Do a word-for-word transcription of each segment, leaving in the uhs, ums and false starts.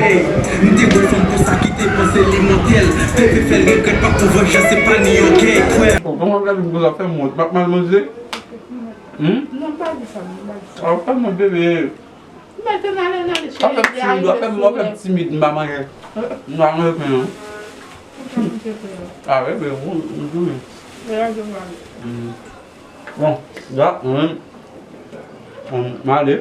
M te wè fanm konsa ki te panse li mòtèl. Bebe fè l regrèt, pa pou vanjans, se pa New Yorkè, kwè. Bon, kòman w ap gade m konsa, fè m wont, m ap mal manje? Hmm? Non, m pa di sa, m pa di sa. Ah, fè m wont, bebe. M mete n ale, n ale, cheri. W ap fè m timid, w ap fè m, w ap fè m timid, m pa manje. M pa manje pen, non. Ou pa manje pen, non. Ah, bebe, m, m, m, m. Bon, la, mwen, mwen, m ale.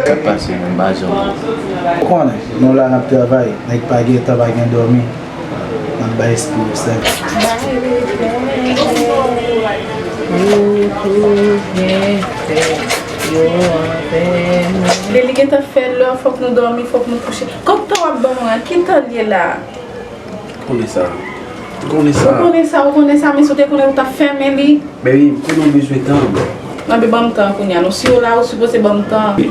Sa k pase menm, m pa janm konprann. Ou konnen, nou la n ap travay, nèg pa gen tan, pa gen dòmi. N ap bay espri yo sèl. Lè li gentan fè lè, fòk nou dòmi, fòk nou kouche. Kòk tan w ap ban mwen an, ki tan l ye la? Ou konnen sa. Ou konnen sa. Ou konnen sa, ou konnen sa, men si w te konnen ou t ap fèmen li. Baby, m konnen w bezwen tan. Anben, ban m tan kounye a non. Si w la, ou sipoze ban m tan.